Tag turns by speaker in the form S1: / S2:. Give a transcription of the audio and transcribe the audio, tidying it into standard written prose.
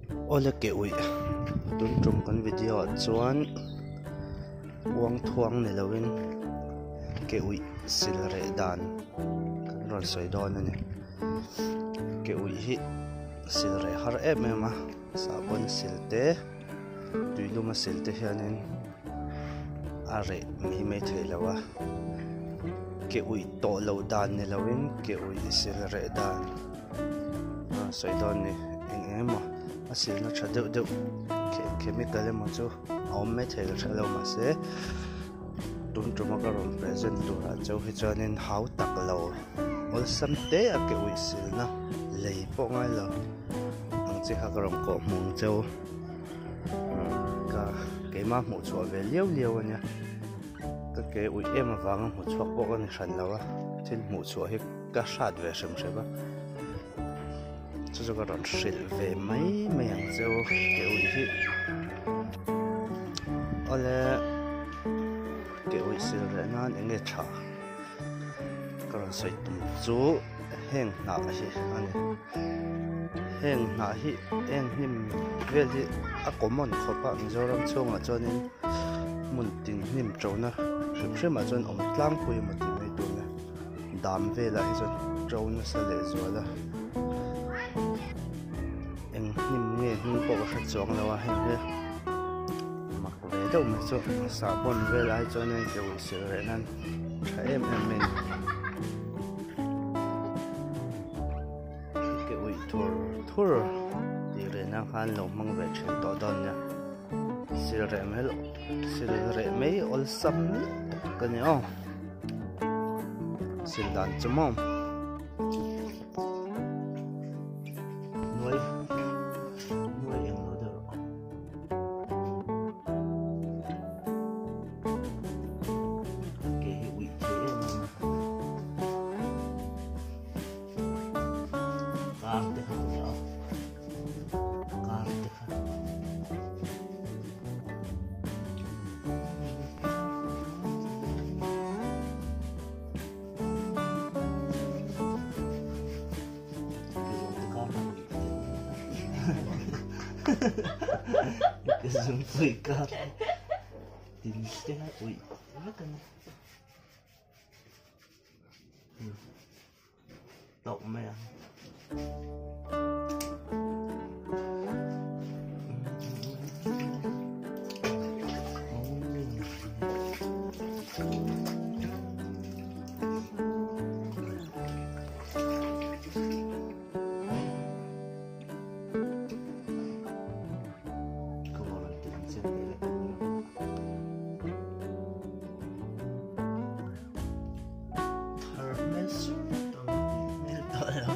S1: Awle ke uih tun tum kan video ah chuan uang thuang ni lovin ke uih sil reh dan kan rawn sawi dawn a ni ke uih hi sil reh har em em a sahbawn sil te tuilum a sil te hianin a reh mai mai thei lo a ke uih tawh loh dan ni lovin ke uih sil reh dan. a sawi dawn ni eng eng emaw a silna tha deuh deuh chemical emaw chu a awm maithei ka hre lo mahse tun tuma ka rawn present turah chauh hi chuanin hau tak lo awlsam te a ke uih silna lei pawh ngai lo ang chi kha ka rawn kawh hmuh ang cheu ka keimah hmuh chhuah ve liau liau a nia ka ke uih em avanga hmu chhuak pawh ka ni hran lo a thil hmuh chhuah hi. Ka hrat ve hrem hrem a, chu chu ka rawn hrilh ve mai mai ang che u ke uih hi. Awle ke uih sil reh nan eng nge tha ka rawn sawi tum chu heng hnah hi a ni. Heng hnah hi heng hnim vel hi a common khawp a Mizoram chhungah chuanin hmun tin hnim ṭona hrim hrimah chuan awm tlangpui emaw tih mai tur a ni. Dam velah hi chuan to nasa leh zual a eng hnim nge hming pawh ka hre chuang lo a heng hi mak ve deuh mai chu sahbawn velah hi chuan heng ke uih sil reh nan tha em em mai a ni ke uih thur thur tih reh nan khan lo hmang ve thin tawh dawn nia sil reh mai loh sil reh mai awlsam tak a ni aw. Sil dan chu maw nuai nuai eng lo deuh rawh ke hi uih thei em em a kar te kha ni a kar te kha. Zungpui kar tin te kha uih vek a ni. Tawk mai ang. Thar hmel sur tawh lo tih hmel tawh lo.